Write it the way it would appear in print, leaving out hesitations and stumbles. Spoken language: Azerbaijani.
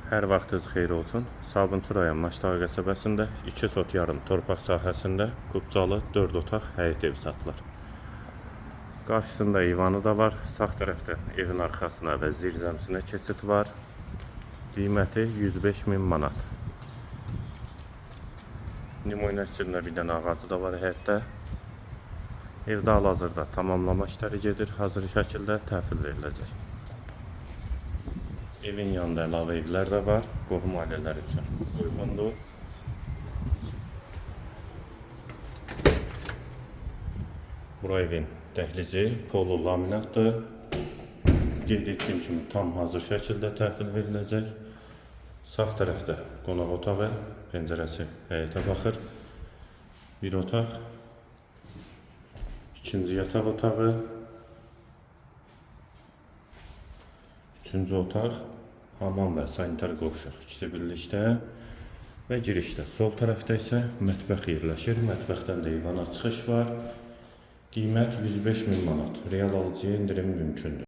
Hər vaxtınız xeyir olsun. Sabunçu rayon Maştağı qəsəbəsində 2 sot yarım torpaq sahəsində kubcalı 4 otaq həyət evi satılır. Qarşısında eyvanı da var. Sağ tərəfdən evin arxasına və zirzəmisinə keçid var. Qiyməti 105 min manat. Nümunə üçün də bir dənə ağacı da var həyətdə. Evdə hal-hazırda tamamlama işləri gedir. Hazır şəkildə təhvil veriləcək. Evin yanında əlavə evlər də var. Qohum ailələr üçün uyğundur. Bura evin dəhlizi polu laminatdır. Qeyd etdiyim kimi tam hazır şəkildə təhvil veriləcək. Sağ tərəfdə qonaq otağı, pəncərəsi həyətə baxır. Bir otaq, ikinci yataq otağı, üçüncü otaq, hamam və sanitar qovşaq ikisi birlikdə və girişdə. Sol tərəfdə isə mətbəx yerləşir. Mətbəxdən də eyvana çıxış var. Qiymət 105 min manat. Real alıcıya endirim mümkündür.